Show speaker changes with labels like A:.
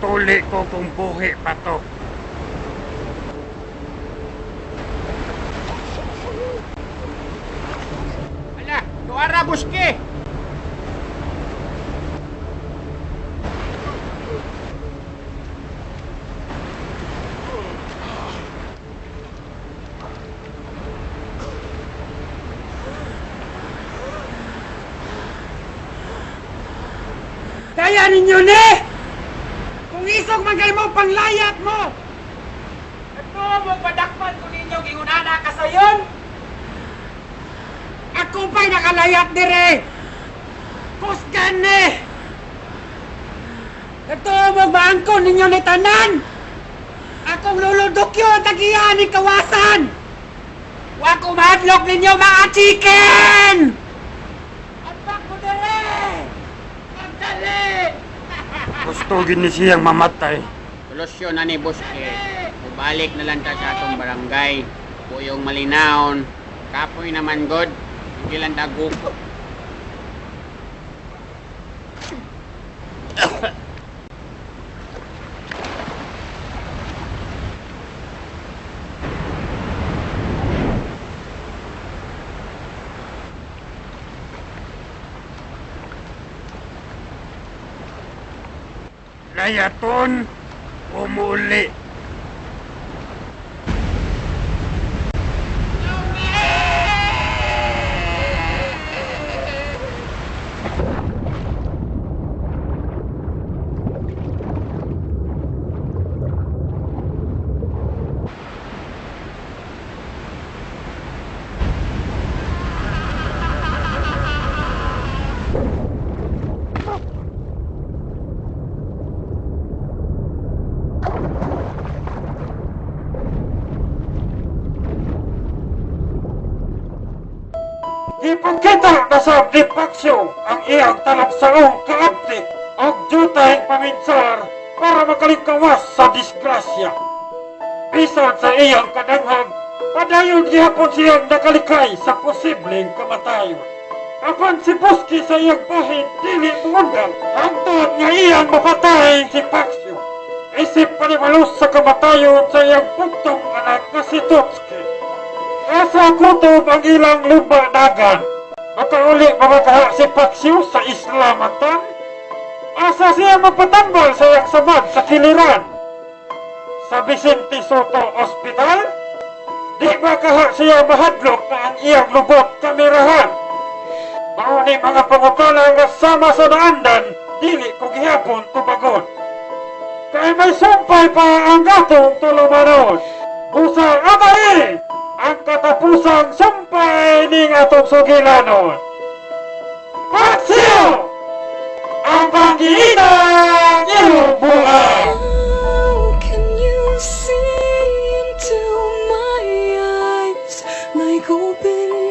A: Mutuli ko kung buhi pa to.
B: Ala, tuara buske.
C: Kaya ninyo ni! Kung isog man kay mo, panglayat mo!
B: Ito mo padakpan ko ninyo gingunana ka sayon.
C: Ako pa'y nakalayat dire! Kusgan ni! Nagtuo mo maangkon ninyo ni tanan! Akong luludokyo ang tagiya ni kawasan! Wa ko mahadlok ninyo mga chicken! Apak ko dire! Magdali!
A: Gusto gini siyang mamatay.
B: Solusyon na ni Buske. Mubalik na lang ta sa atong barangay. Puyong malinawon. Kapoy naman god. Hindi lang ta guko.
A: Layaton o muli. Gipakita na sa ni Pacquiao ang iyang talagsaong kaabtik og jutay paminsar para makalingkawas sa disgrasya. Bisan sa iyang kadanghag, padayon gihapon siyang nakalikay sa posibleng kamatayon. Apan si Buski sa iyang bahin dili muundang hangtod nga iyang mapatay si Pacquiao. Isip panimalos sa kamatayon sa iyang pugtong anak nga si Totski. Asa gutom ang ilang lumba dagan. Makauli mamakaha si Paksiw sa Isla Matan. Asa siya magpatambal sa iyang samad sa kiliran. Sa Vicente Soto Hospital? Di ba kaha siya mahadlok na ang iyang lubot kamerahan? Mao ni mga pangutana nga sama sa naandan, dili ko gihapon tubagon. Kay may sumpay pa ang atong tulumanon. Busa amay! Ang katapusang sumpay ning atong sugilanon. Paksiw! Ang panggiitang iyong buhay!
D: How can you see into my eyes like open